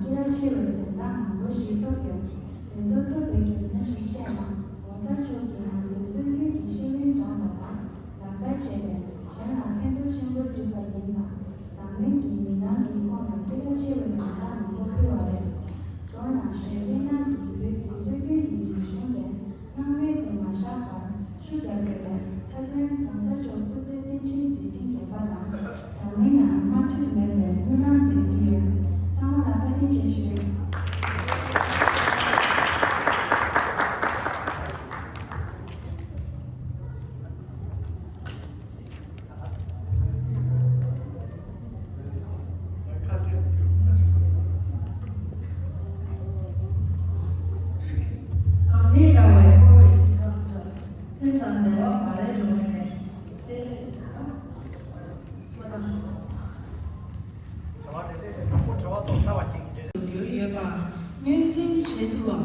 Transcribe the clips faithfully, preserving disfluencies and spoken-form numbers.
སྐད་གྲགས་ཆེ་བའི་གཟེངས་རྟགས་མང་པོ་ཞིག་ཐོབ་ཡོད། དེ་ཚོ་ཐོབ་པའི་རྒྱུ་མཚན་ཞིག་བཤད་ན། ༸གོང་ས་མཆོག་གིས་ང་ཚོའི་སྲོལ་རྒྱུན་གྱི་ཤེས་ཡོན་སྦྱངས་པ་དང་ལག་བསྟར་བྱས་ཏེ། གཞན་ལ་ཕན་ཐོགས་ཆེན་པོ་བསྒྲུབས་པ་ཡིན་ཙང་། འཛམ་གླིང་གི་མི་སྣང་གི་ཁོངས་ལ་སྐད་གྲགས་ཆེ་བའི་གཟེངས་རྟགས་མང་པོ་ཕུལ་བ་རེད། མདོར་ན་གཞོན་སྐྱེས་རྣམས་ཀྱིས་བོད་ཀྱི་སྲོལ་རྒྱུན་གྱི་རིག་གཞུང་དེ་སྣང་མེད་དུ་མ་བཞག་པར་ཤུགས་རྒྱག་དགོས་པའི་མཐའ་དོན་༸གོང་ས་མཆོག་སྐུ་ཚེ་བརྟན་ཅིང་མཛད་འཕྲིན་རྒྱས་པ་དང་། འཛམ་གླིང་ནང་དམར་ཁྲུད་མེད་པའི་སྨོན་ལམ་འདེབས་ཀྱི་ཡོད། ཚང་མ་ལ་བཀའ་དྲིན་ཆེ་ཞུ། གང་གནས་འདྲ་བའི་འཁོར་བའི་ཞིང་ཁམས་སུ། ཕན་དང་བདེ་བ་མ་ལུས་འབྱུང་བའི་གནས། ཅེས་གསུངས། ཚོགས་དང་ཞུ། དྲི་བ་དེ་དེ་དེ་དང་པོ་དྲི་བ་ཐོག་ཚར་བ་ཅིག་གི་རེད། རྒྱུར་ཡོད་པ་ངོས་འཛིན་བྱེད་ཐུབ་བམ།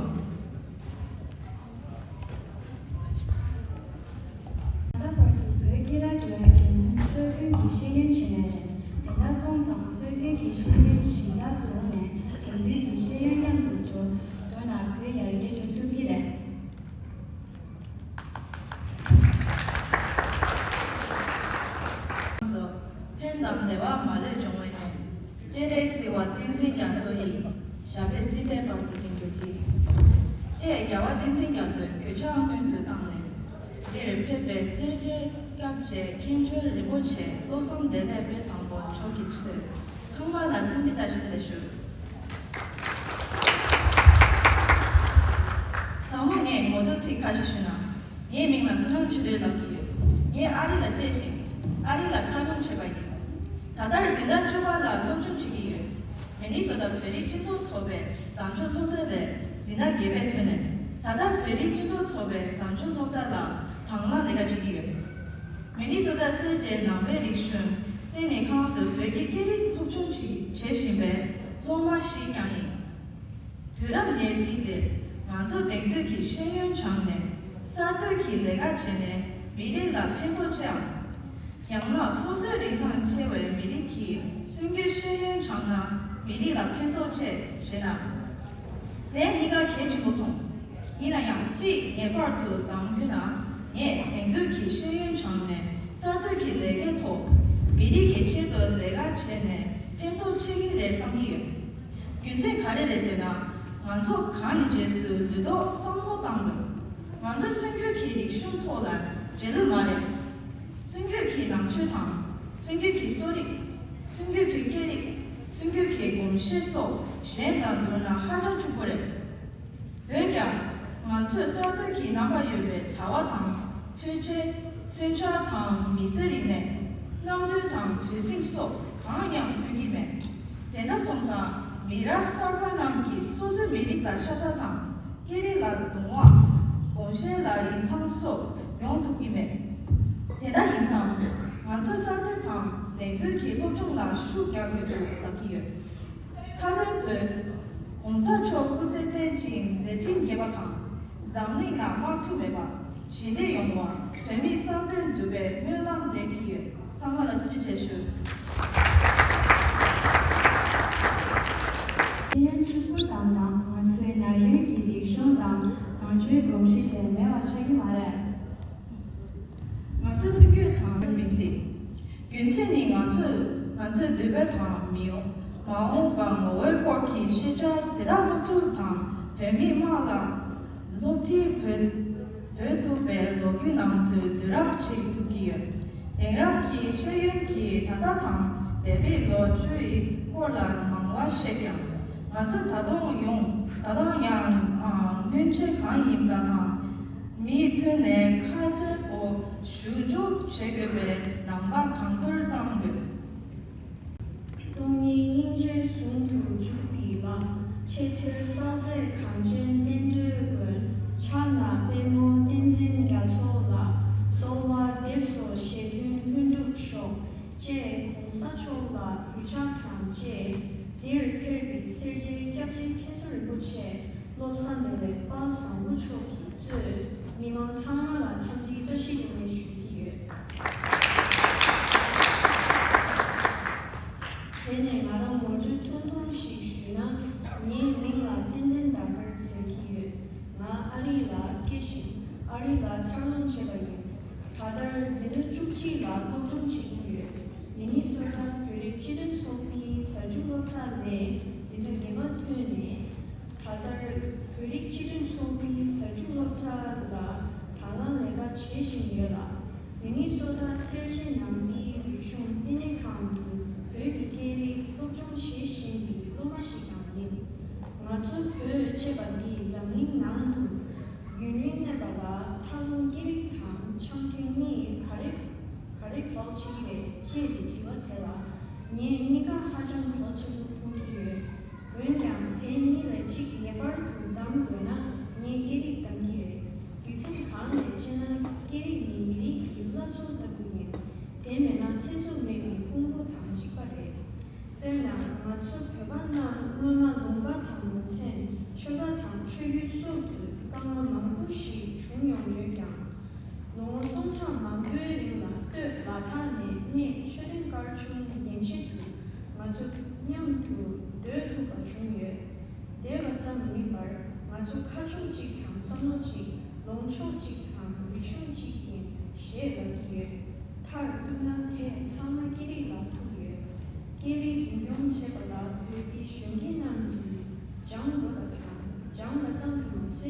ད་ལྟ་བར་དུ་བོད་སྐད་དང་འབྲེལ་བའི་རྒྱུ་མཚན་སྲོལ་རྒྱུན་གྱི་ཤེས་ཡོན་བྱས་ནས་རེད། དེ་འདྲ་སོང་ཙང་སྲོལ་རྒྱུན་གྱི་ཤེས་ཡོན་གཞི་རྩར་བཟུང་ནས་དེང་དུས་ཀྱི་ཤེས་ཡོན་མཉམ་དུ་འགྲོ་འགྲོ་ན་བོད་ཡར་རྒྱས་འགྲོ་ཐུབ་ཀྱི་རེད། ཕན་དང་བདེ་བ་མ་ལུས་འབྱུང་བའི་གནས། སྤྱན་རས་གཟིགས་དབང་བསྟན་འཛིན་རྒྱ་མཚོ་ཡི་ཞབས་པད་སྲིད་མཐའི་བར་དུ་བརྟན་གྱུར་ཅིག་ཅེས་རྒྱལ་བ་བསྟན་འཛིན་རྒྱ་མཚོའི་གུས་ཕྱག་སྔོན་དུ་བཏང་ནས། འདིར་ཕེབས་པའི་སེར་བྱེས་སྐྱབས་རྗེ་མཁན་ཆེན་རིན་པོ་ཆེ་བློ་བཟང་བདེ་ལེགས་དཔལ་བཟང་པོ་མཆོག་གིས་གཙོས་ཚང་མ་ལ་འཚམས་འདྲི་བཀྲ་ཤིས་བདེ་ལེགས་ཞུ། དང་པོ་ངས་ངོ་སྤྲོད་ཚིག་ཁ་ཤས་ཞུས་ན། ངའི་མིང་ལ་བསོད་ནམས་ཆོས་སྒྲོན་ལབ་ཀྱི་ཡོད། ངས་ཨ་རི་ལ་སྐྱེས་ཤིང་། ཨ་རི་ལ་འཚར་ལོངས་བྱས་པ་ཡིན། ད་ལྟར་འཛིན་གྲྭ་བཅུ་པ་ལ་སློབ་སྦྱོང་བྱེད་ཀྱི་ཡོད། མི་ནི་སོ་ཊ་བོད་རིགས་སྤྱི་མཐུན་ཚོགས་པའི་བཟང་སྤྱོད་སློབ་གྲྭ་ལས་འཛིན་གྲྭ་བརྒྱད་པའི་ཐོན་ནས། ད་ལྟར་བོད་རིགས་སྤྱི་མཐུན་ཚོགས་པའི་བཟང་སྤྱོད་སློབ་གྲྭ་ལ་དང་བླངས་ལས་ཀ་བྱེད་ཀྱི་ཡོད། མི་ནི་སོ་ཊ་སེར་བྱེས་ནང་པའི་རིག་གཞུང་ལྟེ་གནས་ཁང་དུ་བོད་ཀྱི་སྐད་རིགས་སློབ་སྦྱོང་བྱེད་བྱེད་བཞིན་པའི་སློབ་མ་ཞིག་ཀྱང་ཡིན། དུས་རབས་ཉེར་གཅིག་འདིར་ང་ཚོ་དེང་དུས་ཀྱི་ཤེས་ཡོན་སྦྱངས་ནས་གསར་གཏོད་ཀྱི་ལས་ཀ་བྱས་ནས་མི་རིགས་ལ་ཕན་ཐོགས་ཆེའམ། ཡང་ན་སོ་སོའི་རིན་ཐང་ཆེ་བའི་མི་རིགས་ཀྱི་གསོན་རྒྱུའི་ཤེས་ཡོན་སྦྱངས་ན་མི་རིགས་ལ་ཕན་ཐོགས་ཆེ་ཞེ་ན། དེ་གཉིས་ཀ་གལ་ཆེན་པོ་མཐོང་། ཡིན་ན་ཡང་གཅིག་ངེས་པར་དུ་འདང་རྒྱུ་ན། ངས་དེང་དུས་ཀྱི་ཤེས་ཡོན་སྦྱངས་ནས་གསར་གཏོད་ཀྱི་ལས་ཀའི་ཐོག་མི་རིགས་ཀྱི་ཆེད་དུ་ལས་ཀ་བྱས་ནས་ཕན་ཐོགས་ཆེ་གི་རེད་བསམ་གྱི་ཡོད། རྒྱུ་མཚན་ག་རེ་རེད་ཟེར་ན། ང་ཚོ་གང་ནས་རྗེས་སུ་ལུས་ཐོག་བསམ་བློ་བཏང་དགོས། ང་ཚོ་གསོན་རྒྱུན་གྱི་རིག་གཞུང་ཐོག་ལ་རྗེས་ལུས་མ་རེད། གསོན་རྒྱུན་གྱི་ནང་ཆོས་དང་། གསོན་རྒྱུན་གྱི་གསོ་རིག་གསོན་རྒྱུན་གྱི་སྐད་རིགས། གསོན་རྒྱུན་གྱི་གོམས་གཤིས་སོགས་གཞན་དང་བསྡུར་ན་ཧ་ཅང་ཕྱུག་པོ་རེད། འོན་ཀྱང་། ང་ཚོས་གསར་གཏོད་ཀྱི་རྣམ་པ་ཡོད་པའི་བྱ་བ་དང་། འཕྲུལ་ཆས། མཚོན་ཆ་དང་མི་སེར་རིག་གནས། གནམ་གྲུ་དང་གྲུ་གཟིངས་སོགས་གང་ཡང་ཐོན་གྱི་མེད། དེ་འདྲ་སོང་ཙང་མི་རབས་གསར་པ་རྣམས་ཀྱིས་སོ་སོའི་མི་རིགས་ལ་ཤ་ཚ་དང་། སྐད་རིགས་ལ་དུང་བ། གོམས་གཤིས་ལ་རིན་ཐང་སོགས་ཡོང་ཐུབ་ཀྱི་མེད། དེ་འདྲ་ཡིན་ཙང་། ང་ཚོས་གསར་གཏོད་དང་དེང་དུས་ཀྱི་སློབ་སྦྱོང་ལ་ཤུགས་རྒྱག་དགོས་འདུག་ལབ་ཀྱི་ཡོད། མཐའ་དོན་དུ། ༸གོང་ས་མཆོག་སྐུ་ཚེ་བརྟན་ཅིང་མཛད་འཕྲིན་རྒྱས་པ་དང་། འཛམ་གླིང་ནང་དམག་འཁྲུག་མེད་པ། ཞི་བདེ་ཡོང་བར་བོད་མིའི་བསམ་དོན་འགྲུབ་པའི་སྨོན་ལམ་འདེབས་ཀྱི་ཡོད། ཚང་མ་ལ་ཐུགས་རྗེ་ཆེ་ཞུ། ཤེས་ཡོན་ཕྱུག་པོ་བཏང་ན་ང་ཚོའི་ན་ཡོད་ཀྱི་རིག་གཞུང་དང་བཟང་སྤྱོད་གོམས་གཤིས་དེ་མེད་པ་ཆགས་ཀྱི་མ་རེད། ང་ཚོ་སྲིད་སྐྱོད་དང་མི་སྲིད། རྒྱུ་མཚན་ནི་ང་ཚོས་ང་ཚོའི་འདོད་པ་དང་མི་འོང་མ་འོངས་པ་ངོ་བོའི་སྐོར་གྱི་ཤེས་བྱ་དེ་དག་སློབ་ཕྲུག་དང་བོད་མི་དམངས་ལ་སློབ་ཁྲིད་འབོད་འབོད་ཐུབ་པའི་ལོ་རྒྱུས་ནང་དུ་བསྡུ་རུབ་བྱེད་ཐུབ་ཀྱི་ཡོད། དེང་རབས་ཀྱི་ཤེས་ཡོན་གྱི་ད་ལྟ་དང་འདས་པའི་ལོ་བཅུའི་སྐོར་ལ་མང་བ་ཤེས་ཀྱང་། ང་ཚོས་ད་དུང་ཡང་ད་དུང་ཡང་སྔོན་ཆད་གང་ཡིན་པ་དང་། མིའི་ཐོག་ནས་ཁ་གསལ་པོ་ཞུ་འཇུག་བྱེད་དགོས་པའི་ནང་པ་གང་ཐུབ་གཏང་དགོས། སྟོང་ཉིད་སྙིང་རྗེ་ཟུང་དུ་འཇུག་པའི་ལམ། ཆེས་ཆེར་བསགས་ཚད་གངས་ཅན་བསྟན་འགྲོའི་མགོན། ཕྱག་ན་པདྨོ་བསྟན་འཛིན་རྒྱ་མཚོ་ལ། གསོལ་བ་འདེབས་སོ་བཞེད་དོན་ལྷུན་གྲུབ་ཤོག་ཅེས་༸གོང་ས་མཆོག་ལ་གུས་ཕྱག་དང་བཅས། འདིར་ཕེབས་པའི་སེར་བྱེས་སྐྱབས་རྗེ་མཁན་ཟུར་རིན་པོ་ཆེ་བློ་བཟང་བདེ་ལེགས་དཔལ་བཟང་པོ་མཆོག་གིས་གཙོས་མི་མང་ཚང་མ་ལ་འཚམས་འདྲི་བཀྲ་ཤིས་བདེ་ལེགས་ཞུ་གི་ཡོད། དེ་ནས་ང་རང་ངོ་སྤྲོད་ཐུང་ཐུང་ཞིག་ཞུས་ན། འཛིན་གྲྭ་བཅུ་གཅིག་ལ་སློབ་སྦྱོང་བྱེད་ཀྱི་ཡོད། མི་ནི་སོ་ཊ་བོད་རིགས་སྤྱི་མཐུན་ཚོགས་པའི་ཟ་ཆུ་སློབ་གྲྭ་ནས་འཛིན་གྲྭ་བརྒྱད་པ་ཐོན་ནས། ད་ལྟར་བོད་རིགས་སྤྱི་མཐུན་ཚོགས་པའི་ཟ་ཆུ་སློབ་གྲྭ་ལ་དང་བླངས་ལས་ཀ་བྱེད་བཞིན་ཡོད་ལ། མི་ནི་སོ་ཊ་སེར་བྱེས་ནང་པའི་རིག་གཞུང་བསྟི་གནས་ཁང་དུ་བོད་ཀྱི་སྐད་རིགས་སློབ་སྦྱོང་བྱེད་བཞིན་པའི་སློབ་མ་ཞིག་ཀྱང་ཡིན། ང་ཚོ་བོད་ཅེས་པ་འདི་འཛམ་གླིང་ནང་དུ་ཡུན་རིང་གནས་པ་ལ་ཐབས་ལམ་སྐད་རིགས་དང་འཆམ་མཐུན་གཉིས་ག་རེ་ག་རེ་གལ་ཆེ་གི་རེད་ཅེས་པའི་དྲི་བ་དེ་ལ་ངས་གཉིས་ཀ་ཧ་ཅང་གལ་ཆེན་པོ་མཐོང་གི་ཡོད། འོན་ཀྱང་དེ་གཉིས་ལས་གཅིག་ངེས་པར་དུ་གདམ་དགོས་ན་ངས་སྐད་རིགས་གདམ་གྱི་རེད། རྒྱུ་མཚན་གང་རེད་ཅེ་ན། སྐད་རིགས་ནི་མི་རིགས་ཀྱི་བླ་སྲོག་ལྟ་བུ་ཡིན། དེ་མེད་ན་ཚེ་སྲོག་མེད་པའི་ཕུང་པོ་དང་གཅིག་པ་རེད། དཔེར་ན་ང་ཚོ་བོད་པ་རྣམས་སྔོན་མ་ལུང་པ་དང་ལུང་ཚན་ཆོལ་ཁ་དང་ཆོས་བརྒྱུད་སོགས་ཀྱི་དཀའ་ངལ་མང་པོ་ཞིག་བྱུང་མྱོང་ཡོད་ཀྱང་། ལོ་ངོ་སྟོང་ཕྲག་མང་པོའི་རིང་ལ་སྟོད་ལ་དྭགས་ནས་གནས་ཆོས་ལྡན་སྐར་ཆུང་རྒྱན་ཆེད་དུ་ང་ཚོ་མཉམ་དུ་སྡོད་ཐུབ་པ་བྱུང་ཡོད། དེ་བ་ཙམ་མིན་པར་ང་ཚོ་ཁ་ཕྱོགས་གཅིག་དང་བསམ་བློ་གཅིག་ལངས་ཕྱོགས་གཅིག་དང་རིག་གཞུང་གཅིག་ཡིན་ཞེས་ལབ་ཀྱི་ཡོད། མཐར་གཏུགས་ན་དེ་ཚང་མ་སྐད་རིགས་ལ་ཐུག་ཡོད། སྐད་རིགས་འཛིན་སྐྱོང་བྱེད་པ་ལ་བོད་པའི་གཞོན་སྐྱེས་རྣམས་ཀྱིས་སྦྱང་དགོས་པ་དང་སྦྱང་བ་ཙམ་དུ་མ་ཟད་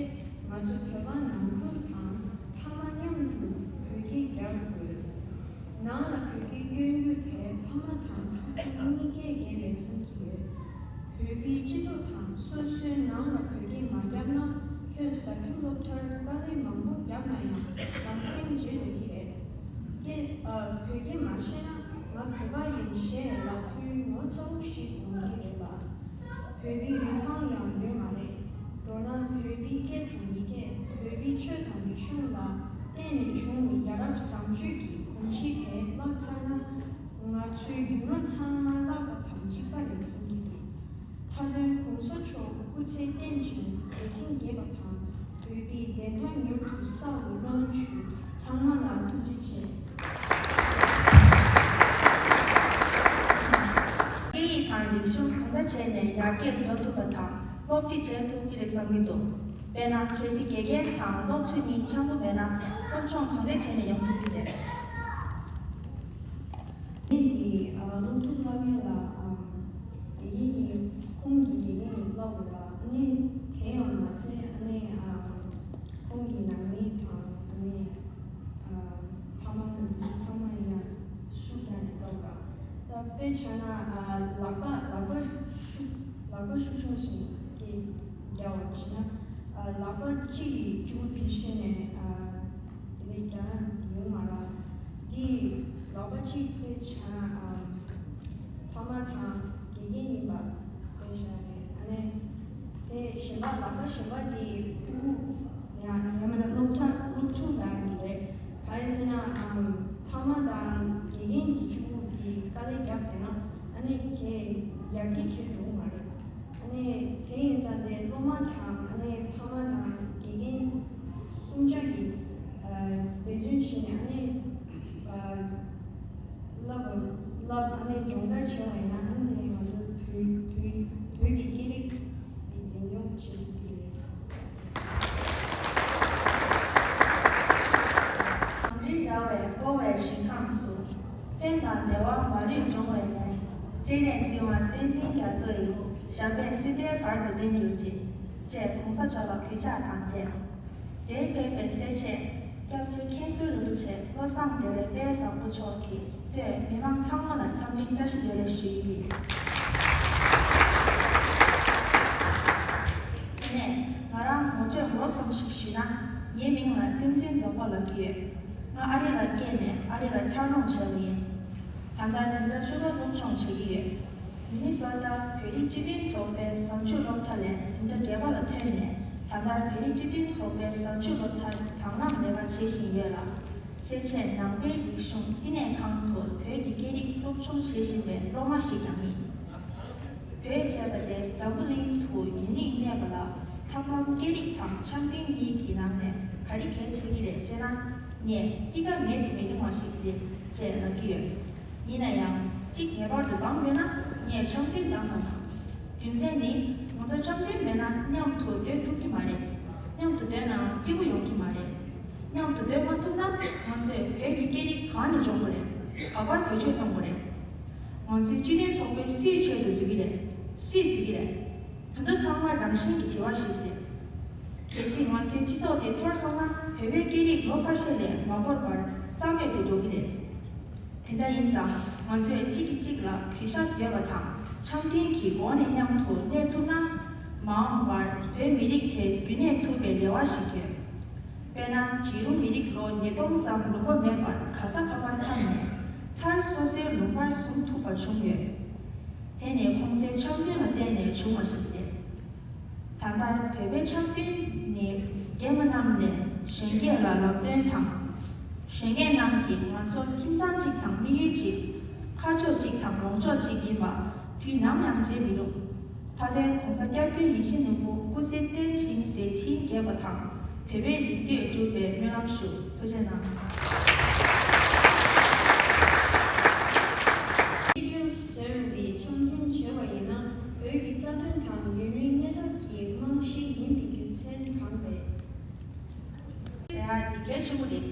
ང་ཚོ་བོད་པ་ནང་ཁུལ་དང་ཕ་མ་མཉམ་དུ་བོད་སྐད་རྒྱག་དགོས། ནང་ལ་བོད་སྐད་སྐྱོན་རྒྱུ་དེ་ཕ་མ་དང་ཕྲུ་གུ་གཉིས་ཀའི་འགན་རེད་བསམ་གྱི་ཡོད། བོད་པའི་སྤྱི་ཚོགས་དང་སོ་སོའི་ནང་ལ་བོད་སྐད་མ་བརྒྱབ་ན་ཁྱོད་ཟ་ཆུ་སློབ་གྲྭར་དཀའ་ལས་མང་པོ་བརྒྱབ་ན་ཡང་ལམ་སེང་བརྗེད་འགྲོ་གི་རེད། སྐད་ཨ། བོད་སྐད་མ་ཤེས་ན་ང་བོད་པ་ཡིན་ཞེས་ལབ་དུས་ངོ་ཚ་བོ་ཞིག་ཡོང་གི་རེད་ལ། བོད་པའི་རིན་ཐང་ཡང་ཡོད་མ་རེད། མདོར་ན་བོད་པའི་སྐད་དང་ཡི་གེ་བོད་པའི་ཆོས་དང་རིག་གཞུང་ལ་བརྟེན་ནས་བྱུང་བའི་ཡ་རབས་བཟང་སྤྱོད་ཀྱི་གོམས་གཤིས་དེ་བརླག་ཚར་ན་ང་ཚོའི་རྒྱུ་ནོར་ཚང་མ་བརླག་པ་དང་གཅིག་པ་རེད་བསམ་གྱི་འདུག་མཐའ་དོན་གོང་ས་མཆོག་སྐུ་ཚེ་བརྟན་ཅིང་མཛད་འཕྲིན་རྒྱས་པ་དང་བོད་པའི་བདེན་མཐའ་མྱུར་དུ་གསལ་བའི་སྨོན་ལམ་ཞུ། ཚང་མ་ལ་ཐུགས་རྗེ་ཆེ། སྐད་ཡིག་དང་རིག་གཞུང་གང་འདྲ་བྱས་ནས་ཡར་རྒྱས་འགྲོ་ཐུབ་པ་དང་སློབ་ཁྲིད་བྱེད་ཐུབ་ཀྱི་རེད་བསམ་གྱི་འདུག་དཔེར་ན་གལ་སྲིད་དགེ་རྒན་དང་སློབ་ཕྲུག་གཉིས་འཆམ་པོ་མེད་ན་སློབ་སྦྱོང་གང་འདྲ་བྱས་ནས་ཡོང་ཐུབ་ཀྱི་རེད། ངས་འདི་ཨ་སློབ་ཕྲུག་ལྷག་མེད་ལ་ཨ་དགེ་རྒན་གྱིས་ཁོང་གི་དགེ་རྒན་ཡིན་ལབ་དགོས་ལ་ཨ་ནི་དེ་ཡང་མ་ཟད་ཨ་ནི་ཨ་ཁོང་གི་ནང་མི་དང་ཨ་ནི་ཨ་ཕ་མ་ང་ཚོ་ཚང་མ་ཡང་ཤུགས་རྒྱག་ནས་ལྟ་དགོས་ལ། ད་དཔེ་བྱས་ན་ཨ་ལག་པ་ལག་པ་ཤུགས་ལག་པ་ཤུགས་ཆུང་ཞིག་སྐད་རྒྱག་པ་བྱས་ན་ཨ་ལག་པ་གཅིག་གིས་གཅིག་པུ་བེད་སྤྱད་ནས་ཨ། དེ་ནས་རྒྱ་ནག་ཡོང་མ་ར། འདི་ལག་པ་གཅིག་དཔེ་བྱས་ན་ཨ། ཕ་མ་དང་དགེ་རྒན་ཡིན་པ་དཔེ་བཞག་རེད། ཨ་ནི་དེ་གཞན་པ་ལག་པ་གཞན་པ་དེ་ཕྲུ་གུ་ཡང་ཡང་མིན་ན་སློབ་གྲྭ་སློབ་ཕྲུག་ལ་འདི་རེད། གང་ཡིན་ཟེར་ན་ཨ། ཕ་མ་དང་དགེ་རྒན་གྱི་ཕྲུ་གུ་དེ་དཀའ་ལས་བརྒྱབ་བསྡད་ན་ཨ་ནི་ཁྱེད་ཡར་རྒྱས་ཁྱེར་འགྲོ་གི་མ་རེད། ཨ་ནི་དེ་ཡིན་ཙང་དེ་སློབ་མ་དང་ཨ་ནི་ཕ་མ་དང་དགེ་རྒན་གསུམ་ཆ་གིས་ཨ་འབད་བརྩོན་བྱས་ནས་ཨ་ནི་ཨ་བསླབ་བསླབ་ཨ་ནི་སྦྱོང་བརྡར་བྱས་པ་ཡིན་ན་ཨ་ནི་དེ་ང་ཚོ་བོད་བོད་བོད་ཀྱི་སྐད་རིགས་འཛིན་སྐྱོང་བྱེད་ཐུབ་ཀྱི་རེད། གངས་རི་ར་བས་བསྐོར་བའི་ཞིང་ཁམས་སུ། ཕན་དང་བདེ་བ་མ་ལུས་འབྱུང་བའི་གནས། སྤྱན་ནས་གཟིགས་པ་བསྟན་འཛིན་རྒྱ་མཚོ་ཡི། ཞབས་པད་སྲིད་མཐའི་བར་དུ་བརྟན་གྱུར་ཅིག་ཅེས་གོང་ས་མཆོག་ལ་གུས་ཕྱག་དང་བཅས། དེར་ཕེབས་པའི་སྲས་ཆེན་སྐྱབས་རྗེ་མཁན་ཟུར་རིན་པོ་ཆེ་བློ་བཟང་བདེ་ལེགས་དཔལ་བཟང་པོ་མཆོག་གིས་གཙོས་མི་མང་ཚང་མ་ལ་འཚམས་འདྲིའི་བཀྲ་ཤིས་བདེ་ལེགས་ཞུ་ཡི་ཡིན། དེ་ནས་ང་རང་ངོ་སྤྲོད་མང་ཙམ་ཞིག་ཞུས་ན། ངའི་མིང་ལ་བསྟན་འཛིན་རྫོང་དཔའ་ལབ་ཀྱི་ཡོད། ང་ཨ་རི་ལ་སྐྱེས་ནས་ཨ་རི་ལ་འཚར་ལོངས་བྱས་པ་ཡིན། ད་ལྟ་འཛིན་གྲྭ་བཅུ་པ་སློབ་སྦྱོང་བྱེད་ཀྱི་ཡོད། མི་ནི་སོ་ཊ་བོད་རིགས་སྤྱི་མཐུན་ཚོགས་པའི་ཟ་ཆུ་སློབ་གྲྭ་ལས་འཛིན་གྲྭ་བརྒྱད་པ་ལ་ཐོན་ནས་ད་ལྟ་བོད་རིགས་སྤྱི་མཐུན་ཚོགས་པའི་ཟ་ཆུ་སློབ་གྲྭར་དང་བླངས་ལས་ཀ་བྱེད་བཞིན་ཡོད་ལ། སེར་བྱེས་ནང་པའི་རིག་གཞུང་བསྟི་གནས་ཁང་དུ་བོད་ཀྱི་སྐད་རིགས་སློབ་སྦྱོང་བྱེད་བཞིན་པའི་སློབ་མ་ཞིག་ཀྱང་ཡིན། བོད་ཅེས་པ་དེ་འཛམ་བུ་གླིང་དུ་ཡུན་རིང་གནས་པ་ལ་ཐབས་ལམ་སྐད་རིགས་དང་འཆམ་མཐུན་གཉིས་ཀྱི་ནང་ནས་ག་རེ་གལ་ཆེ་གི་རེད་ཅེ་ན། ངས་སྐྱེད་ཀ་མེད་དུ་མི་རུང་བ་ཞིག་རེད་ཅེས་ལབ་ཀྱི་ཡོད། ཡིན་ན་ཡང་གཅིག་ངེས་པར་དུ་འདང་དགོས་ན་ངས་འཆམ་མཐུན་འདང་དང་། རྒྱུ་མཚན་ནི་ང་ཚོ་འཆམ་མཐུན་མེད་ན་མཉམ་དུ་སྡོད་ཐུབ་ཀྱི་མ་རེད། མཉམ་དུ་སྡོད་ནའང་སྐྱིད་པོ་ཡོང་གི་མ་རེད། མཉམ་དུ་སྡོད་མ་ཐུབ་ན་ང་ཚོས་བོད་ཀྱི་སྐད་རིགས་ སྦྱོང་དགོས་རེད། ག་པར་བེད་སྤྱོད་གཏོང་དགོས་རེད། ང་ཚོའི་སྤྱི་མཐུན་ཚོགས་པས་སུའི་ཆེད་དུ་འཛུལ་གྱི་རེད། སུས་འཛུལ་གྱི་རེད། དེ་ཚོ་ཚང་མ་རང་བཞིན་གྱི་དྲི་བ་ཞིག་རེད། གལ་སྲིད་ང་ཚོའི་སྤྱི་ཚོགས་དེ་འཐོར་སོང་ན། བོད་པའི་སྐད་རིགས་ལོ་ཁ་ཤས་ལས་མ་འགོར་བར་རྩ་མེད་དུ་འགྲོ་གི་རེད། དེ་འདྲ་ཡིན་ཙང་། ང་ཚོས་གཅིག་གིས་གཅིག་ལ་གུས་ཞབས་ཡོད་པ་དང་། འཆམ་མཐུན་གྱི་སྒོ་ནས་མཉམ་དུ་གནས་ཐུབ་ན། མ་འོངས་པར་བོད་མི་རིགས་དེ་རྒྱུན་གནས་ཐུབ་པའི་རེ་བ་ཞིག་ཡོད། དཔེར་ན། བྱིས་རུང་མི་རིགས་ལོ་ཉིས་སྟོང་ཙམ་ལུང་པ་མེད་པར་ག་ས་ག་པར་འཁྱམས་ནས། མཐར་སོ་སོའི་ལུང་པར་ཟུག་ཐུབ་པ་བྱུང་ཡོད། དེ་ནི་ཁོང་ཚོའི་འཆམ་མཐུན་ལ་བརྟེན་ནས་བྱུང་བ་ཞིག་རེད། ད་ལྟར་བོད་པའི་འཆམ་མཐུན་ནི་རྒན་པ་རྣམས་ནས་གཞོན་སྐྱེས་ལ་ལམ་སྟོན་དང་། གཞོན་སྐྱེས་རྣམས་ཀྱིས་ང་ཚོ་ཁྱིམ་ཚང་གཅིག་དང་དམིགས་ཡུལ་གཅིག་ཁ་ཕྱོགས་གཅིག་དང་ལངས་ཕྱོགས་གཅིག་ཡིན་པ་དུས་ནམ་ཡང་བརྗེད་མི་རུང་། མཐའ་དོན་༸གོང་ས་༸སྐྱབས་མགོན་ཡིད་བཞིན་ནོར་བུ་སྐུ་ཚེ་བརྟན་ཅིང་མཛད་འཕྲིན་རྒྱས་པ་དང་། བོད་པའི་རིག་གནས་འགྲུབ་པའི་སྨོན་ལམ་ཞུ། ཐུགས་རྗེ་གནང་། གཅིག་གྱུར་ཟེར་བའི་འཆམ་མཐུན་བྱས་པ་ཡིན་ན། བོད་ཀྱི་རྩ་དོན་དང་ཡུན་རིང་གནས་ཐབས་ཀྱི་རྨང་གཞི་ཡིན་པའི་རྒྱུ་མཚན་གང་རེད། ཟེར་ཡག་འདི་གལ་ཆེན་པོ་རེད།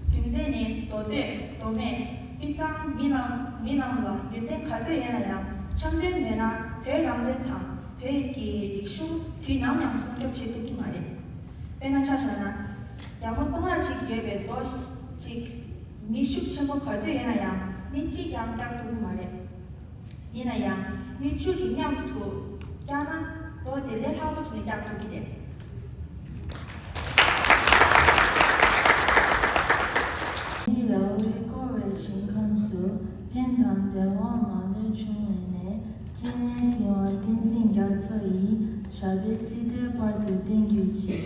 རྒྱུ་མཚན་ནི་མདོ་སྟོད། མདོ་སྨད། དབུས་གཙང་མི་རྣམས། མི་རྣམས་ལ་ཡོན་ཏན་ག་ཚོད་ཡོད་ན་ཡང་། འཆམ་མཐུན་མེད་ན་བོད་རང་བཙན་དང་བོད་ཀྱི་རིག་གཞུང་དུས་ནམ་ཡང་སྲུང་སྐྱོབ་བྱེད་ཐུབ་ཀྱི་མ་རེད། དཔེར་ན་ཆ་བཞག་ན། རྒྱ་མ་སྟོང་ཕྲག་གཅིག་ཡོད་པའི་རྡོ་གཅིག་མི་ཤུགས་ཆེན་པོ་ག་ཚོད་ཡོད་ན་ཡང་མི་གཅིག་ཀྱང་བཀྱག་ཐུབ་ཀྱི་མ་རེད། ཡིན་ན་ཡང་མི་བཅུ་གིས་མཉམ་དུ་བཀྱགས་ན་རྡོ་དེ་ལས་ལྷག་པ་ཞིག་ནས་བཀྱག་ཐུབ་ཀྱི་རེད། མི་ར་བས་བསྐོར་བའི་ཞིང་ཁམས་སུ། ཕན་དང་བདེ་བ་མ་ལུས་འབྱུང་བའི་གནས། གཅིག་ནས་སྲིད་དབང་བསྟན་འཛིན་རྒྱ་མཚོ་ཡི། ཞབས་པད་སྲིད་མཐའི་བར་དུ་བརྟན་གྱུར་ཅིག་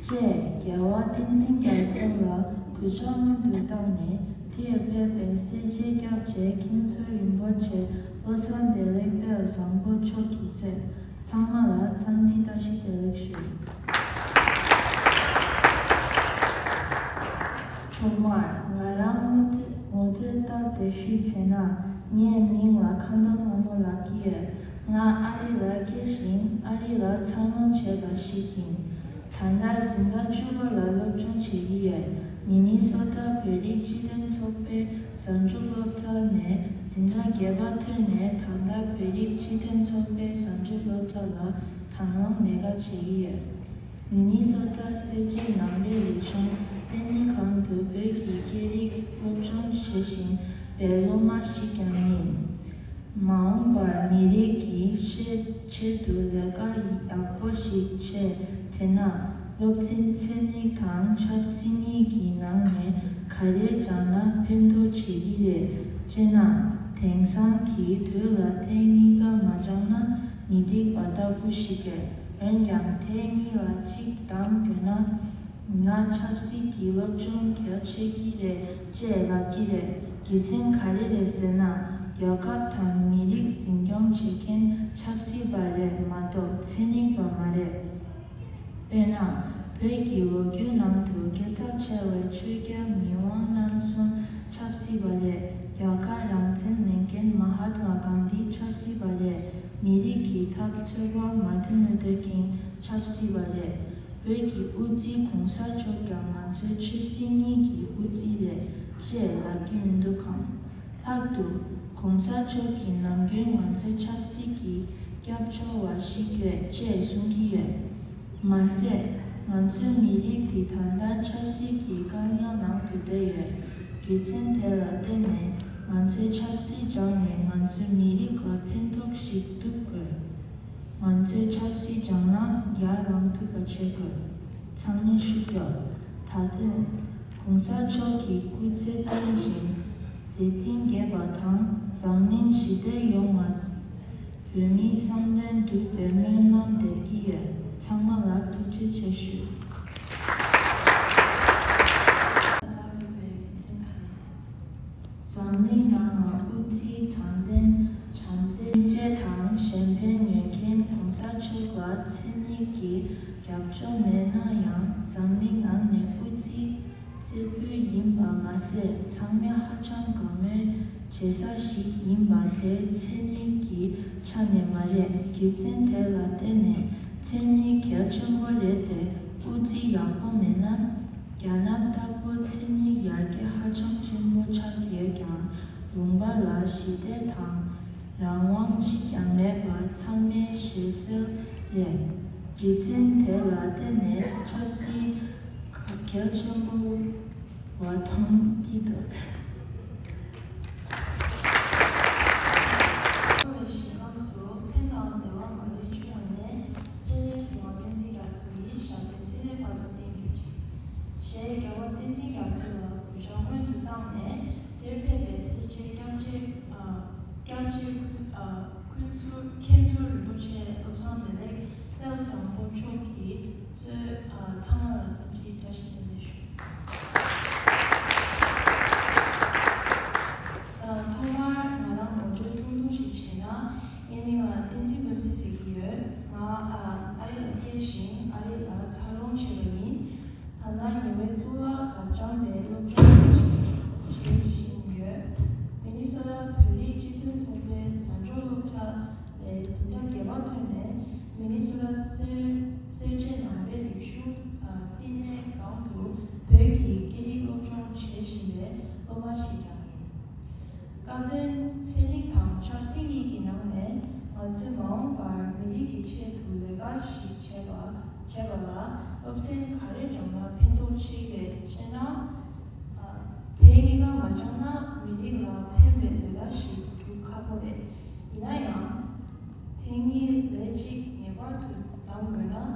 ཅེས་རྒྱལ་བ་བསྟན་འཛིན་རྒྱ་མཚོ་ལ་གུས་ཕྱག་སྔོན་དུ་བཏང་ནས། དེར་ཕེབས་པའི་སེར་བྱེས་སྐྱབས་རྗེ་མཁན་ཟུར་རིན་པོ་ཆེ་བློ་བཟང་བདེ་ལེགས་དཔལ་བཟང་པོ་མཆོག་གིས་གཙོས་ཚང་མ་ལ་འཚམས་འདྲི་བཀྲ་ཤིས་བདེ་ལེགས་ཞུ། ཐོག་མར་ང་རང་ངོ་སྤྲོད་ངོ་སྤྲོད་སྟབས་བདེ་ཞིག་བྱས་ན། ངའི་མིང་ལ་མཁའ་འགྲོ་ལྷ་མོ་ལབ་ཀྱི་ཡོད། ང་ཨ་རི་ལ་སྐྱེས་ཤིང་ཨ་རི་ལ་འཚར་ལོངས་བྱས་པ་ཞིག་ཡིན། ད་ལྟ་འཛིན་གྲྭ་བཅུ་པ་ལ་སློབ་སྦྱོང་བྱེད་ཀྱི་ཡོད། མི་ནི་སོ་ཊ་བོད་རིགས་སྤྱི་མཐུན་ཚོགས་པའི་གཟའ་མཇུག་སློབ་གྲྭ་ནས་འཛིན་གྲྭ་བརྒྱད་པ་ཐོན་ནས། ད་ལྟ་བོད་རིགས་སྤྱི་མཐུན་ཚོགས་པའི་གཟའ་མཇུག་སློབ་གྲྭ་ལ་དང་བླངས་ལས་ཀ་བྱེད་ཀྱི་ཡོད། མི་ནི་སོ་ཊ་སེར་བྱེས་ནང་པའི་རིག་གཞུང་ལྟེ་གནས་ཁང་དུ་བོད་ཀྱི་སྐད་རིགས་སློབ་སྦྱོང་བྱེད་བཞིན་པའི་སློབ་མ་ཞིག་ཀྱང་ཡིན། མ་འོངས་པར་མི་རིགས་ཀྱི་ཆེད་ཆེད་དུ་ལས་ཀ་ཡག་པོ་ཞིག་བྱེད་བྱེད་ན། སློབ་ཚན་ཚན་རིག་དང་ཆབ་སྲིད་གཉིས་ཀྱི་ནང་ནས་ག་རེ་སྦྱངས་ན་ཕན་ཐོགས་བྱེད་ཀྱི་རེད་ཅེ་ན། དེང་སང་གི་དུས་ལ་དེ་གཉིས་ཀ་མ་སྦྱངས་ན་མི་འགྲིག་པ་ལྟ་བུ་ཞིག་རེད། འོན་ཀྱང་དེ་གཉིས་ལ་གཅིག་བདམས་དགོས་ན། ང་ཆབ་སྲིད་ཀྱི་སློབ་སྦྱོང་གལ་ཆེ་གི་རེད་ཅེས་ལབ་ཀྱི་རེད། རྒྱུ་མཚན་ག་རེ་རེད་ཟེར་ན། རྒྱལ་ཁབ་དང་མི་རིགས་འཛིན་སྐྱོང་བྱེད་མཁན་ཆབ་སྲིད་པ་རེད་མ་གཏོགས་ཚན་རིག་པ་མ་རེད། དཔེར་ན། བོད་ཀྱི་ལོ་རྒྱུས་ནང་དུ་སྐད་གྲགས་ཆེ་བའི་ཆོས་རྒྱལ་མི་དབང་རྣམ་གསུམ་ཆབ་སྲིད་པ་རེད། རྒྱ་གར་རང་བཙན་ལེན་མཁན་མ་ཧཱཏ་མ་གྷན་དྷི་ཆབ་སྲིད་པ་རེད། མི་རིགས་ཀྱི་འཐབ་རྩོད་པ་མཱ་ཏིན་ལུ་ཐར་ཀིང་ཆབ་སྲིད་པ་རེད། བོད་ཀྱི་དབུ་རྩེ་གོང་ས་མཆོག་ཀྱང་ང་ཚོའི་ཆོས་སྲིད་གཉིས་ཀྱི་དབུ་རྩེ་རེད་ཅེས་ལབ་ཀྱི་མི་འདུག་གམ། ལྷག་ཏུ། གོང་ས་མཆོག་གིས་ནམ་རྒྱུན་ང་ཚོའི་ཆབ་སྲིད་ཀྱི་སྐྱབས་བཅོལ་བ་ཞིག་རེད་ཅེས་གསུང་གི་ཡོད། མ་ཟད། ང་ཚོའི་མི་རིགས་འདི་ད་ལྟ་ཆབ་སྲིད་ཀྱི་དཀའ་ངལ་ནང་དུ་བསྡད་ཡོད། རྒྱུ་མཚན་དེ་ལ་བརྟེན་ནས་ང་ཚོའི་ཆབ་སྲིད་སྦྱངས་ནས་ང་ཚོའི་མི་རིགས་ལ་ཕན་ཐོགས་ཤིག་སྒྲུབ་དགོས། ང་ཚོས་ཆབ་སྲིད་སྦྱངས་ན་ཡར་ལངས་ཐུབ་པ་བྱེད་དགོས། ཚང་མས་ཤུགས་རྒྱོབ། ད་ཐེངས་གོང་ས་མཆོག་གི་སྐུ་ཚེ་བརྟན་ཅིང་མཛད་འཕྲིན་རྒྱས་པ་དང་འཛམ་གླིང་ཞི་བདེ་ཡོང་བར་བོད་མིའི་བསམ་དོན་འགྲུབ་པའི་སྨོན་ལམ་འདེབས་ཀྱི་ཡོད། ཚང་མ་ལ་ཐུགས་རྗེ་ཆེ་ཞུ། འཛམ་གླིང་ནང་ལ་དབུ་ཁྲིད་དྲང་བདེན་བྱམས་བརྩེ་སྙིང་རྗེ་དང་གཞན་ཕན་ཡོད་མཁན་གོང་ས་མཆོག་ལ་མཚན་ཉིད་ཀྱི་རྒྱབ་ལྗོངས་མེད་ན་ཡང་འཛམ་གླིང་ནང་ནས་དབུ་ཁྲིད་རྩེ་ཕུད་ཡིན་པ་མ་ཟད་ཚང་མས་ཧ་ཅང་དགའ་མོས་བྱེད་ས་ཞིག་ཡིན་པ་དེ་མཚན་ཉིད་ཀྱི་ཆ་ནས་མ་རེད། རྒྱུ་མཚན་དེ་ལ་བརྟེན་ནས་མཚན་ཉིད་གལ་ཆེན་པོ་རེད་དེ། དབུ་ཁྲིད་ཡག་པོ་མེད་ན། རྒྱ་ནག་ལྟ་བུ་མཚན་ཉིད་ཡར་རྒྱས་ཧ་ཅང་ཆེན་པོ་ཆགས་ཀྱི། ཞི་བདེ་དང་རང་དབང་གཅིག་ཀྱང་མེད་པ་ཚང་མས་ཤེས་གསལ་རེད། རྒྱུ་མཚན་དེ་ལ་བརྟེན་ནས་ཆབ་སྲིད་གལ་ཆེན་པོ་བ་མཐོང་གི་འདུག། འཁོར་བའི་ཞིང་ཁམས་སུ་ཕན་དང་བདེ་བ་མ་ལུས་འབྱུང་བ་ནས། སྤྱན་རས་གཟིགས་དབང་བསྟན་འཛིན་རྒྱ་མཚོ་ཡི་ཞབས་པད་སྲིད་མཐའི་བར་དུ་བརྟན་གྱུར་ཅིག། ཞེས་རྒྱལ་བ་བསྟན་འཛིན་རྒྱ་མཚོ་ལ་གུས་ཕྱག་སྔོན་དུ་བཏང་ནས། དེར་ཕེབས་པའི་སེར་བྱེས་སྐྱབས་རྗེ། ཨ། སྐྱབས་རྗེ་ཀུན། ཨ། ཀུན་ཚུལ། མཁན་ཚུལ་རིན་པོ་ཆེ་བློ་བཟང་བདེ་ལེགས་དཔལ་བཟང་པོ་མཆོག་གིས་གཙོས། ཨ། ཚང་མ་ལ་འཚམས་ཞིབ་བཀྲ་ཤིས་བདེ་ལེགས་ཞུ། ཨ། ཐོག་མར་ང་རང་ངོ་སྤྲོད་ཐུང་ཐུང་ཞིག་བྱས་ན། ངའི་མིང་ལ་བསྟན་འཛིན་བུ་སྲིད་ཟེར་གྱི་ཡོད། ང་ཨ་རི་ལ་སྐྱེས་ཤིང་ཨ་རི་ལ་འཚར་ལོངས་བྱས་པ་ཡིན། ད་ལྟ་ཉེ་བའི་གཙུག་ལག་རབ་འབྱམས་པའི་སློབ་སྦྱོང་བྱེད་བཞིན་ཡོད། མི་ནི་སོ་ཊ་བོད་རིགས་སྤྱི་མཐུན་ཚོགས་པའི་གཟའ་འཇོག་སློབ་གྲྭ་ལས་འཛིན་གྲྭ་བརྒྱད་པ་ཐོན་ནས། མི་ནི་སོ་ཊ་སེར་སེར་བྱེས་ནང་པའི་རིག་གཞུང་བསྟི་གནས་ཁང་དུ་བོད་ཀྱི་སྐད་རིགས་སློབ་སྦྱོང་བྱེད་བཞིན་པའི་སློབ་མ་ཞིག་ཀྱང་ཡིན། སྐབས་དོན་ཚན་རིག་དང་ཆབ་སྲིད་གཉིས་ཀྱི་ནང་ནས། ང་ཚོས་མ་འོངས་པར་མི་རིགས་ཀྱི་ཆེད་དུ་ལས་ཀ་ཞིག་བྱེད་པ་བྱེད་པ་ལ་སློབ་ཚན་ག་རེ་སྦྱངས་ན་ཕན་ཐོགས་ཆེ་གི་རེད་ཅེ་ན། ཨ། དེ་གཉིས་ཀ་མ་སྦྱངས་ན་མི་རིགས་ལ་ཕན་པའི་ལས་ཀ་ཞིག་སྒྲུབ་ཁག་པོ་རེད། ཡིན་ན་ཡང་། དེ་གཉིས་ལས་གཅིག་ངེས་པར་དུ་འདམ་དགོས་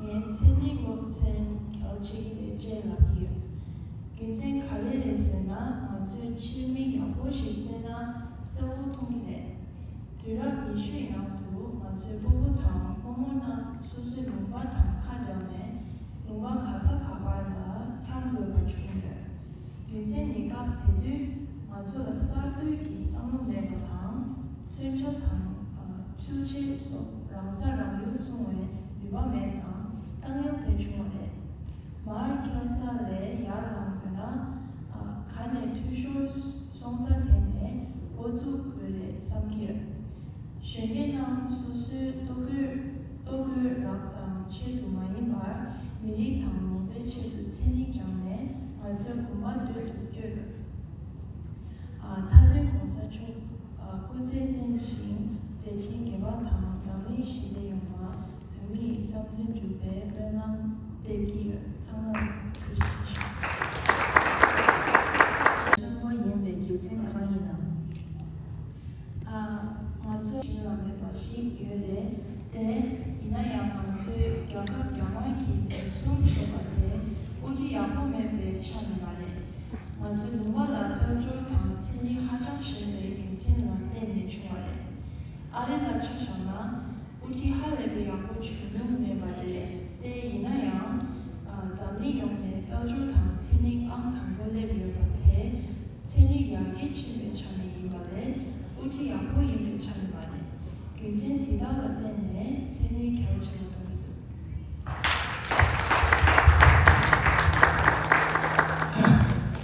ན། ངས་ཚན་རིག་སློབ་ཚན་གལ་ཆེ་གི་རེད་ཅེས་ལབ་ཀྱི་ཡོད། རྒྱུ་མཚན་ག་རེ་རེད་ཟེར་ན། ང་ཚོས་ཕྱིར་མིག་ཡག་པོ་ཞིག་བལྟས་ན་གསལ་བོ་མཐོང་གི་རེད། དུས་རབས་ཉི་ཤུའི་ནང་དུ་ང་ཚོའི་སྤོ་བོ་དང་རྨོ་མོ་རྣམས་སོ་སོའི་ལུང་པ་དང་ཁ་བྲལ་ནས་ལུང་པ་ག་ས་ག་བར་ལ་འཁྱམ་དགོས་པ་བྱུང་ཡོད། རྒྱུ་མཚན་ནི་སྐབས་དེ་དུས་ང་ཚོ་ལ་གསར་གཏོད་ཀྱི་བསམ་བློ་མེད་པ་དང་། མཚོན་ཆ་དང་། ཨ། ཆུ་ཆེན་སོགས་རང་ས་རང་ཡུལ་སྲུང་བའི་ནུས་པ་མེད་ཙང་དཀའ་ངལ་དེ་བྱུང་བ་རེད། མར་འཁྱམ་ས་ལས་ཡར་ལངས་དགོས་ན། ཨ། ག་ནས་འཐུས་ཤོར་སོང་ས་དེ་ནས་འགོ་བཙུགས་དགོས་རེད་བསམ་གྱི་ཡོད། གཞོན་སྐྱེས་རྣམས་སོ་སོའི་ལྟོ་གོས། ལྟོ་གོས་རག་ཙམ་ཆེད་དུ་མ་ཡིན་པར། མི་རིགས་དང་ནང་པའི་ཆེད་དུ་ཚན་རིག་སྦྱངས་ནས་ང་ཚོའི་གོམ་པ་མདུན་དུ་སྐྱོད་དགོས། ཨ། མཐའ་དོན་གོང་ས་མཆོག་ཨ། སྐུ་ཚེ་བརྟན་ཞིང་མཛད་འཕྲིན་རྒྱས་པ་དང་། འཛམ་གླིང་ཞི་བདེ་ཡོང་བ། བོད་མིའི་བསམ་དོན་འགྲུབ་པའི་སྨོན་ལམ་འདེབས་ཀྱི་ཡོད། ཚང་མ་ལ་ཐུགས་རྗེ་ཆེ་ཞུ། ཆེན་པོ་ཡིན་པའི་རྒྱུ་མཚན་གང་ཡིན་ནམ། ཨ། ང་ཚོ་གཞན་ལ་མེད་པ་ཞིག་ཡོད་རེད་དེ། ཡིན་ན་ཡང་ང་ཚོའི་རྒྱལ་ཁབ་རྒྱལ་དབང་གིས་འཛིན་བཟུང་བྱས་པ་དེ་དབུ་ཁྲིད་ཡག་པོ་མེད་པའི་ཆ་ནས་མ་རེད། ང་ཚོའི་ལུང་པ་ལ་དཔལ་འབྱོར་དང་ཚན་རིག་ཧ་ཅང་ཞན་པའི་རྒྱུ་མཚན་ལ་བརྟེན་ནས་བྱུང་བ་རེད། ཨ་རི་ལ་ཆ་བཞག་ན། དབུ་ཁྲིད་ཧ་ལས་པའི་ཡག་པོ་བྱུང་མྱོང་མེད་པ་རེད་དེ། ཡིན་ན་ཡང་། ཨ། འཛམ་གླིང་ཡོངས་ནས་དཔལ་འབྱོར་དང་ཚན་རིག་ཨང་དང་པོ་སླེབས་ཡོད་པ་དེ། ཚན་རིག་ཡར་རྒྱས་ཕྱིན་པའི་ཆ་ནས་ཡིན་པ་ལས། དབུ་ཁྲིད་ཡག་པོ་ཡིན་པའི་ཆ་ནས་མ་རེད། རྒྱུ་མཚན་དེ་དག་ལ་བརྟེན་ནས་ཚན་རིག་གལ་ཆེ་བ་མཐོང་གི་འདུག།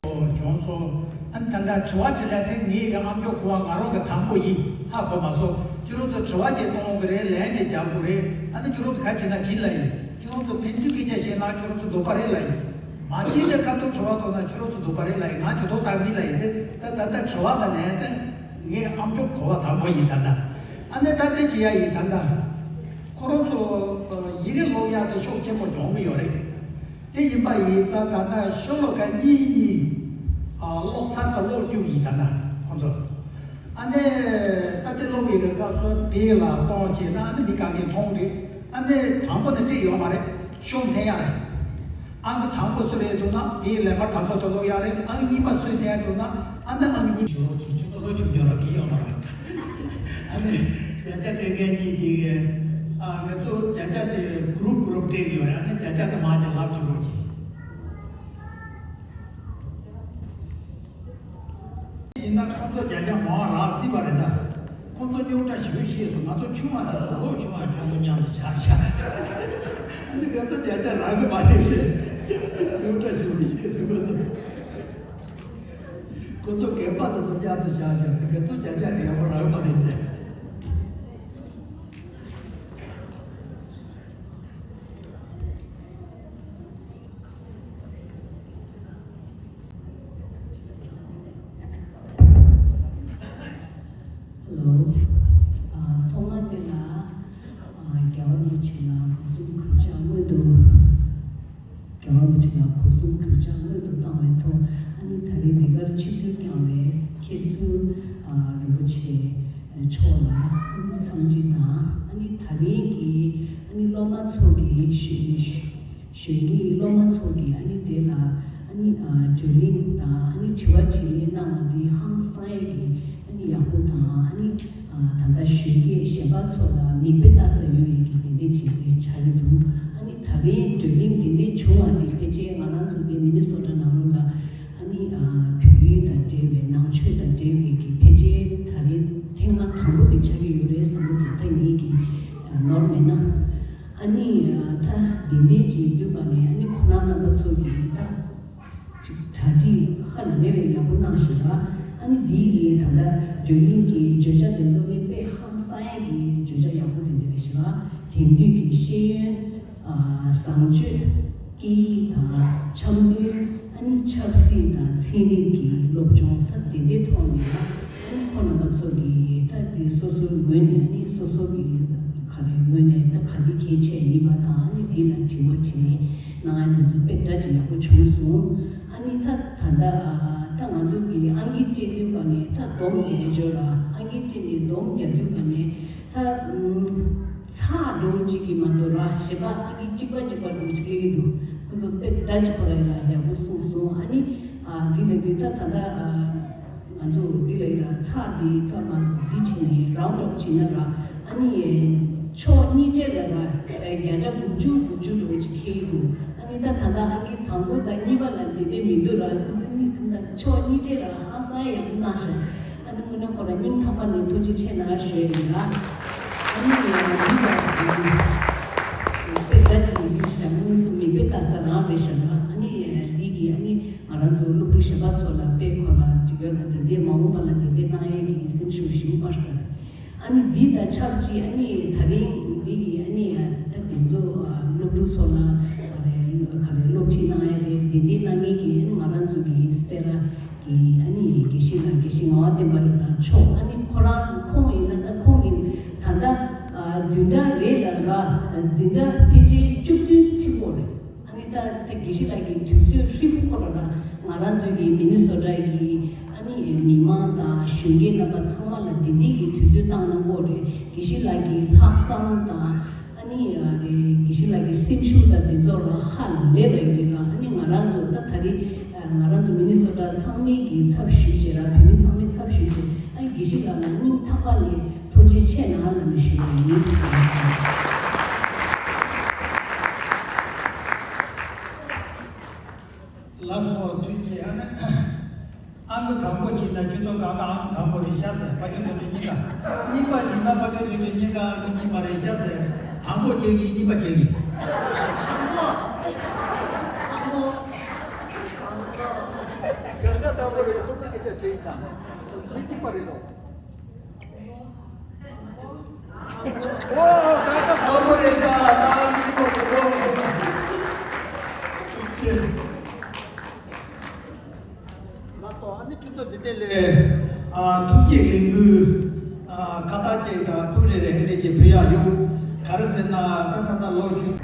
ཨོ། བྱུང་སོང་། ཨ་ནི་ད་ལྟ་དྲི་བ་དྲིས་ལན་དེ་ངའི་གི་ཨ་མཆོག་གོ་བ་ང་རང་གི་དང་པོ་ཡིན། ཧ་གོ་མ་སོང་། ཁྱོད་རང་ཚོ་དྲི་བ་དེ་གཏོང་གི་རེད། ལན་དེ་རྒྱག་དགོས་རེད། ཨ་ནི་ཁྱོད་རང་ཚོ་ག་བྱེད་ན་བྱེད་ལ་ཡིན། ཁྱོད་རང་ཚོ་ཕན་ཚུན་སྐད་ཆ་བཤད་ན་ཁྱོད་རང་ཚོ་འདོད་པ་རེད་ལ་ཡིན། མ་བྱེད་ལས་ཁ་ཐུག་དྲི་བ་གཏོང་ན་ཁྱོད་རང་ཚོ་འདོད་པ་རེད་ལ་ཡིན། ང་ཇུས་གཏོགས་བཏང་མིན་ལ་ཡིན། དེ་ད་ད་ལྟ་དྲི་བ་དང་ལན་དེ་ངའི་ཨ་མཆོག་གོ་བ་དང་པོ་ཡིན། ད་ལྟ་ཨ་ནི་ད་དེ་བྱེད་ཡ་ཡིན། ད་ལྟ་ཁོ་རང་ཚོ་ཡི་གེ་ཀློག་ཡག་དེ་ཤུགས་ཆེན་པོ་སྦྱོང་གི་ཡོད་རེད། དེ་ཡིན་པ་ཡིན་ཙང་ད་ལྟ་ཤོ་ལོ་ཀ་གཉིས་གཉིས་ཀློག་ཚར་དང་ཀློག་བཅུག་ཡིན། ད་ལྟ་ཁོ་ཚོ། ཨ་ནི་ད་དེ་ཀློག་ཡི་གེ་སྐབས་སུ་དེ་ལ་གཏོང་བྱས་ན་ཨ་ནི་མི་གང་གིས་མཐོང་རེད། ཨ་ནི་དང་པོ་ནས་བྲིས་ཡོད་མ་རེད། ཤོག་འཐེན་ཡ་རེད། ཨང་ཀི་དང་པོ་སུ་རེད་འདུག་ན་དེའི་ལན་པར་དང་པོ་དེ་ཀློག་ཡ་རེད། ཨང་གཉིས་པ་སུས་འཐེན་འདུག་ན་ཨ་ནི་ཨང་གཉིས་ཞུ་རོགས་བྱེད། ཁྱོད་ཚོ་ལོ་ཆུང་ཆུང་ར་གི་ཡོད་མ་རེད། ཨ་ནི་བརྒྱ་ཆ་སྤྲད་མཁན་གཉིས་དེ་གི། ཨ། ང་ཚོ་བརྒྱ་ཆ་དེ་གུ་རུབ་གུ་རུབ་སྤྲད་ཡོད་རེད། ཨ་ནི་བརྒྱ་ཆ་དེ་མང་ཆེ་ལབ་རྒྱུ་རོགས་བྱེད། ཡིན་ན་ཁོང་ཚོ་བརྒྱ་ཆ་མང་རག་སྲིད་པ་རེད་ད། ཁོང་ཚོ་རྙོག་དྲ་ཞེ་པོ་ཤེས་སོང་། ང་ཚོ་ཆུང་བ་དེ་ཚོ་ལོ་ཆུང་བ་ཁྱོད་ཚོ་མཉམ་དུ་བཞག་བཞག། ཨ་ནི་ང་ཚོ་བརྒྱ་ཆ་རག་གི་མ་རེད་ཟེར། རྙོག་དྲ་ཞེ་པོ་ཤེས་སོང་། ཁོ་ཚོ། ཁོ་ཚོ་རྒན་པ་དེ་ཚོ་མཉམ་དུ་བཞག་བཞག་ཟེར། ང་ཚོ་བརྒྱ་ཆ་ཡག་པོ་རག་གི་མ་རེད་ཟེར། ཆིབས་བསྒྱུར་བསྐྱངས་པའི་མཁན་ཟུར་རིན་པོ་ཆེ་མཆོག་ལ་འཚམས་འདྲི་དང་། ཨ་ནི་ད་རིང་གི་ཨ་ནི་སློབ་མ་ཚོ་གི་གཞོན་གཞོན་གྱི་སློབ་མ་ཚོ་གི་ཨ་ནི་དེ་ལ་ཨ་ནི་བགྲོ་གླེང་དང་ཨ་ནི་དྲི་བ་དྲིས་ལན་གནང་བ་འདི་ཧང་སང་ཡས་ཀྱི་ཨ་ནི་ཡག་པོ་དང་། ཨ་ནི་ད་ལྟ་གཞོན་སྐྱེས་གཞན་པ་ཚོ་ལ་མིག་དཔེ་ལྟ་ས་ཡོད་པའི་གི་དེ་འདྲ་ཅིག་ཆགས་ཀྱི་འདུག་ཨ་ནི་ད་རིང་བགྲོ་གླེང་དེ་འདྲ་བྱུང་བ་དེ་ཕལ་ཆེར་ང་རང་ཚོ་གི་མི་ནི་སོ་ཊ་ནང་ལོགས་ལ་ཨ་ནི་བོད་ཡིག་དང་འབྲེལ་བའི་ནང་ཆོས་དང་འབྲེལ་བའི་གི་ཕལ་ཆེར་ད་རིང་ཐེངས་མ་དང་པོ་དེ་ཆགས་ཀྱི་ཡོད་རེད་བསམ་གྱི་འདུག་ད་ངེད་ཀྱི་ནོར་མེད་ན། ཨ་ནི་ད་དེ་འདྲ་ཅིག་ཡིན་དུས་པ་ནས་ཨ་ནི་ཁོ་རང་རྣམ་པ་ཚོ་གི་ད། ཅིག་གྲ་སྒྲིག་ཧ་ལས་པའི་ཡག་པོ་གནང་ཞིག་ལ། ཨ་ནི་འདི་ཡི་ད་ལྟ་བགྲོ་གླེང་གི་བརྗོད་བྱ་དེ་ཚོ་ནི་དཔེ་ཧང་སང་ཡ་གི་བརྗོད་བྱ་ཡག་པོ་དེ་འདྲ་རེད་ཞིག་ལ། དེང་དུས་ཀྱི་ཤེས་ཡོན། ཨ། བཟང་སྤྱོད། སྐད་ཡིག་དང་འཆམ་མཐུན། ཨ་ནི་ཆབ་སྲིད་དང་ཚན་རིག་གི་སློབ་སྦྱོང་ད་དེ་འདྲའི་ཐོག་ནས་ལ། ཨ་ནི་ཁོ་རྣམ་པ་ཚོ་གི་ད་དེ་སོ་སོའི་ངོས་ནས་ཨ་ནི་སོ་སོ་གི་ག་རེ་ངོས་ནས་ད་ག་འདི་གལ་ཆེ་ཡིན་པ་དང་། ཨ་ནི་འདི་ལ་དྲི་བ་དྲིས་ལན་གནང་ཡ་དེ་ཚོ་དཔེ་འདྲ་ཅིག་ཡག་པོ་བྱུང་སོང་། ཨ་ནི་ད་ད་ལྟ་ད་ང་ཚོ་གི་ཨང་ཀི་སྤྲད་དུས་ག་ནས་ད་སྡོམ་རྒྱག་འཇོག་ལ། ཨང་ཀི་སྤྲད་ནས་སྡོམ་རྒྱག་དུས་ག་ནས་ད་ཚགས་འགྲོ་གཅིག་གི་མ་གཏོགས་ར་གཞན་པ་ཨང་ཀི་གཅིག་པ་གཅིག་པ་འགྲོ་གཅིག་སླེབས་ཀྱི་འདུག་ཁོ་ཚོ་དཔེ་འདྲ་གཅིག་པ་ར་ཡག་པོ་གསུངས་སོང་། ཨ་ནི་འདི་ལ་དུས་ད་ད་ལྟ། ང་ཚོ་འདི་ལ་ཡིན་ན་ཚགས་འདི་ཐོག་མ་འདི་བྱས་ནས་རའུན་ཌི་ཨབ་བྱས་ན་ར། ཨ་ནི་ཕྱོགས་གཉིས་ཆ་ལ་ར་བརྒྱ་ཆ་དགུ་བཅུ་དགུ་བཅུ་འགྲོ་ཅིག་ཁེལ་འདུག་ཨ་ནི་ད་ད་ལྟ་ཨང་ཀི་དང་པོ་དང་གཉིས་པ་ལ་འདི་འདྲ་མི་འདུག་ར། ཁོ་ཚོ་གཉིས་ད་ཕྱོགས་གཉིས་ཆ་ལ་ཧང་སང་ཡག་པོ་གནང་ཤག་ཨ་ནི་དངོས་གནས་ཁོ་ར་སྙིང་ཐག་པ་ནས་ཐུགས་རྗེ་ཆེ་གནང་ཞུ་ཡ་ཡིན་ར། ཨ་ནི་ཡང་འདི་ལ་དཔེ་འདྲ་ཅིག་ཡིན་ཤག་དངོས་སུ་མིག་དཔེ་ལྟ་ས་རང་རེད་ཤག་ར། ཨ་ནི་འདི་གི་ཨ་ནི། ང་རང་ཚོ་སློབ་ཕྲུག་གཞན་པ་ཚོ་ལ་དཔེ་ཁོ་ན་ཅིག་ཡོད་ལ། དེ་འདྲའི་མ་འོངས་པ་ལ་དེ་འདྲའི་གནང་ཡས་ཀྱི་སེམས་ཤུགས་ཞིག་སྤར་ས་རེད། ཨ་ནི་འདི་དང་ཆབས་ཅིག་ཨ་ནི་ད་རིང་འདི་གི་ཨ་ནི་ད་དེ་ཚོ་སློབ་ཕྲུག་ཚོ་ལ་ག་རེ་ག་རེ་སློབ་ཁྲིད་གནང་ཡས་རེད། དེ་འདྲའི་གནང་མཁན་གྱི་ཨ་ནི་ང་རང་ཚོ་གི་སེ་ར་གི་ཨ་ནི་དགེ་བཤེས་ལགས། དགེ་བཤེས་ངག་དབང་བསྟན་པ་ལགས་མཆོག་ཨ་ནི་ཁོ་རང་ཁོང་ཡིན་ན་ད་ཁོང་གི་ད་ལྟ་བདུན་ཕྲག་རེ་ལ་ར་འཛིན་གྲྭ་ཕལ་ཆེར་བཅུ་བདུན་ཕྱིན་པ་རེད། ཨ་ནི་ད་ད་དགེ་བཤེས་ལགས་ཀྱི་དུས་ཚོད་ཧྲིལ་པོ་ཁོ་ར་ལ་ང་རང་ཚོའི་གི་མི་ནི་སོ་ཊ་གི་ཨ་ནི་མི་མང་དང་གཞོན་སྐྱེས་རྣམ་པ་ཚང་མ་ལ་དེ་འདྲའི་གི་དུས་ཚོད་བཏང་གནང་གི་ཡོད་རེད། དགེ་བཤེས་ལགས་ཀྱི་ལྷག་བསམ་དང་ཨ་ནི་ཨ་རེ་དགེ་བཤེས་ལགས་ཀྱི་སེམས་ཤུགས་དང་དེ་ཚོ་ར་ཧ་ལས་པ་ཡོད་རེད་ལ། ཨ་ནི་ང་རང་ཚོ་ད་ད་རེས་ང་རང་ཚོ་མི་ནི་སོ་ཊ་ཚང་མའི་གི་ཚབ་ཞུས་བྱས་ར། བོད་མི་ཚང་མའི་ཚབ་ཞུས་བྱས་ཨ་ནི་དགེ་བཤེས་ལགས་ལ་སྙིང་ཐག་པ་ནས་ཐུགས་རྗེ་ཆེ་གནང་ལབ་ནས་ཞུ་ཡ་ཡིན། ལགས་སོ། ཐུགས་རྗེ་ཆེ། ཨ་ནི་ཨང་ཀི་དང་པོ་བྱས་ན་ཁྱོད་ཚོ་གང་ག་ཨང་ཀི་དང་པོ་རེད་ཤག་ཟེར། ཕ་ཁྱོད་ཚོ་ཚོ་གཉིས་ཀ། གཉིས་པ་བྱས་ན་ཕ་ཁྱོད་ཚོ་ཚོ་གཉིས་ཀ་ཨང་ཀི་གཉིས་པ་རེད་ཤག་ཟེར། དང་པོ་བྱེད་ཀྱི་གཉིས་པ་བྱེད་ཀྱི། དང་པོ། དང་པོ། གང་ག་དང་པོ་རེད། ཁོ་ཚོ་སྐད་ཆ་དྲིས་དང་། མི་གཅིག་པ་རེད་དོ། ཨོ། ད་ལྟ་དང་པོ་རེད་ཤག་ད་གཉིས་པ་རེད་དོ། ཐུགས་རྗེ་ཆེ། ལགས་སོ། ཨ་ནི་ཁྱོད་ཚོ་འདི་དེ་ལས་ཨ་ཐུགས་རྗེ་ལེགས་འབུལ་ཨ་ཁ་བཏགས་ཅིག་དང་སྤུས་རེ་རེ་ཨེ་འདྲས་ཅིག་ཕུལ་ཡག་ཡོད། ག་རེ་ཟེར་ན་ད་ད་ད་ལོ་ཆུང་།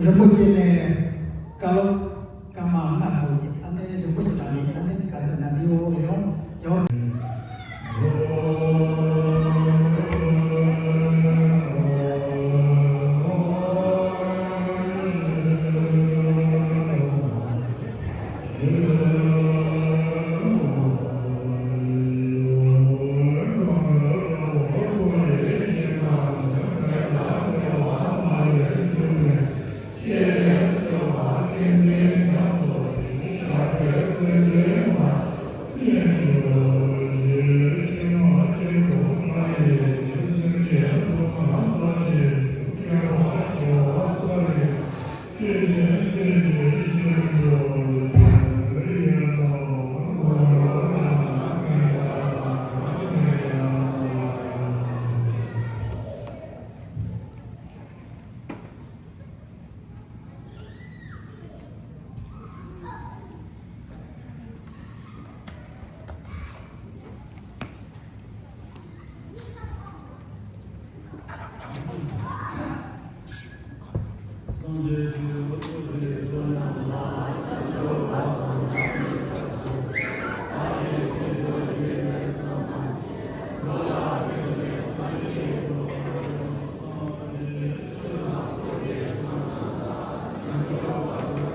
རིན་པོ་ཆེ་ནས་བཀའ་སློབ།